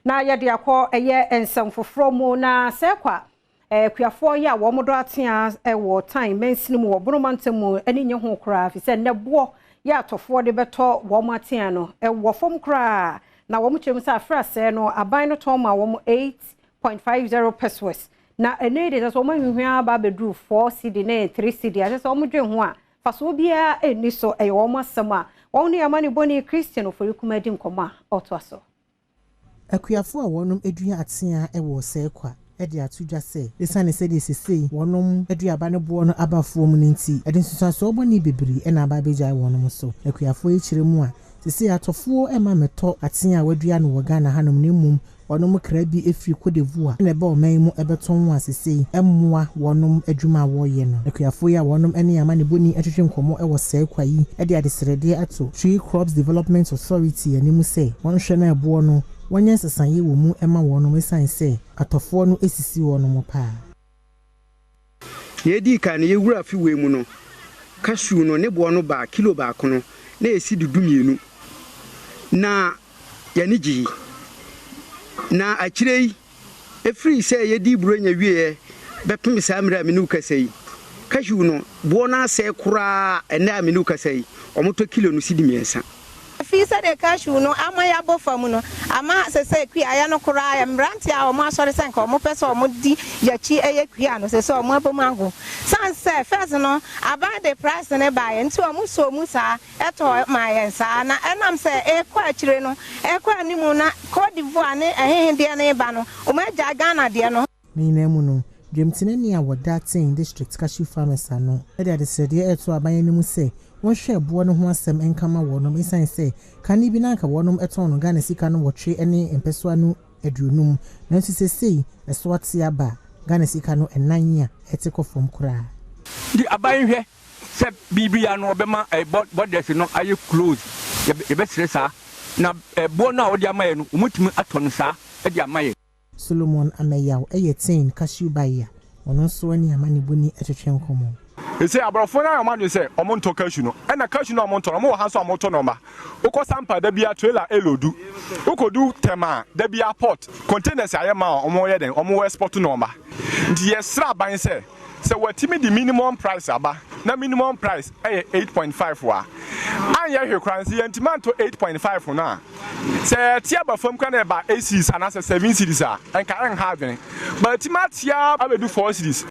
Na yɛde akɔ ɛyɛ nsɛm foforɔ mu na sɛ kwa akuafoɔ yi a wɔn dɔ atea wɔ Tain mansini mu wɔ Bono mantam mu ani nye ho koraa fi sɛ nnɛ boɔ yɛ atɔfoɔ de bɛtɔ wɔn atea no ɛwɔ fam koraa na wɔn kyerɛ mu sɛ afra sɛɛ no aban no tɔn ma wɔn 8.50 pesewas na ɛnɛ de sɛ wɔn ahwehwɛ aba abɛduru 4 cedi ne 3 cedi ahyɛ sɛ wɔn dwe ho a fasoɔ biara ɛnni so. Ɛyɛ wɔn asɛm a wɔn ne amanebɔni Christian Oforikuma di nkɔmɔ a ɔtoa so. Akuafo a wɔnom adua atea wɔ Sɛɛkwa de ato dwa sɛ ɛsiane sɛdeɛ sesei wɔnom aduaba no boɔ no aba fam no nti, ɛde nsunsuansoɔ bɔne bebree ɛna aba abɛgyae wɔnom so. Akuafoɔ yi kyerɛ mu a, sesei atɔfoɔ ɛma mɛtɔ atea a wɔadua no wɔ Ghana hanom, na mmom wɔnom kra bi efiri Cote d'Ivoire ɛna ɛbɛ ɔman mu ɛbɛtɔn a sesei ɛmmoa wɔnom adwuma a wɔreyɛ no. Akuafoɔ yi a wɔnom ne amanebɔni atwitwe nkɔmmɔ ɛwɔ Sɛɛkwa yi ɛde adesrɛdeɛ ato Tree Crops Development Authority anim sɛ wɔnhwɛ no ɛboɔ no wɔnyɛ nsesaeɛ wɔ mu ɛma wɔnom, ɛsiane sɛ atɔfoɔ no esisi wɔnom paa. Nea edi kan no, yɛwura afi wei mu no, cashew no ne boɔ no baa kilo baako no na esi 12 na yɛne gye yi. Na akyire yi, ɛfiri sɛ yɛdi Buronya wieɛ bɛpem saa mmerɛ a me ne wo kasa yi, cashew no boɔ no asɛe koraa. Ɛnnɛ a me ne wo kasa yi, ɔmotɔ kilo no sidi 3. Fi sɛdeɛ cashew no ama yɛabɔ fam no ama sɛ kuayɛ no koraa, mmeranteɛ a wɔn asɔre sɛ nka wɔn pɛ sɛ wɔn di yɛkyi ɛyɛ kua no, sɛ wɔn abɔ mu ago san sɛ first no aban de price ne baeɛ nti wɔn so mu saa ɛtɔ ma yɛn saa, na ɛnam sɛ ɛkɔ akyire no ɛkɔ anim na Cote d'Ivoire ne ɛhehe deɛ no ba no, wɔn agya Ghana deɛ no. Ne nyinaa mu no, dwamtenani a wɔda Tain District Cashew Farmers ano de adesrɛdeɛ ɛto aban anim sɛ wɔnhwɛ ɛboɔ no ho asɛm nkama wɔnom, ɛsiane sɛ kane bi na anka wɔnom ɛtɔn no Ghana sika no 8.50, nanso sesei ɛso ate aba Ghana sika no 4 a ɛte kɔ fam koraa. Nti aban hwɛ sɛ biribia no ɔbɛma borders no ayɛ close, yɛbɛsrɛ saa na ɛboɔ no a wɔde ama yɛ no, wɔmutumi atɔ no saa de ama yɛ. Solomon Ameyaw ɛyɛ Tain cashew buyer, ɔno nso ne amanebɔni ɛtwetwe nkɔmmɔ. Ɛsɛ aborɔfo no ayɛ ɔmo adwene sɛ ɔmo ntɔ cashew no, ɛna cashew no a ɔmo ntɔ no, ɔmo wɔ ha nso a ɔmo tɔ nɔɔma. Wokɔ Sampa, da bia trailer ɛload. Wokɔdu Tɛma, da bia port containers ayɛ ma a ɔmo yɛ den, ɔmo export nɔɔma. Nti yɛsrɛ aban sɛ wɔatumi de minimum price aba, na minimum price ɛyɛ 8.5 a anyɛ hwɛ koraa nso yɛntumi antɔ 8.5 no a, sɛ yɛte aba fam kora na ɛba 8 cedis anaasɛ 7 cedis a, ɛnka ɛnha adwene, but atumi atea abɛdu 4 cedis.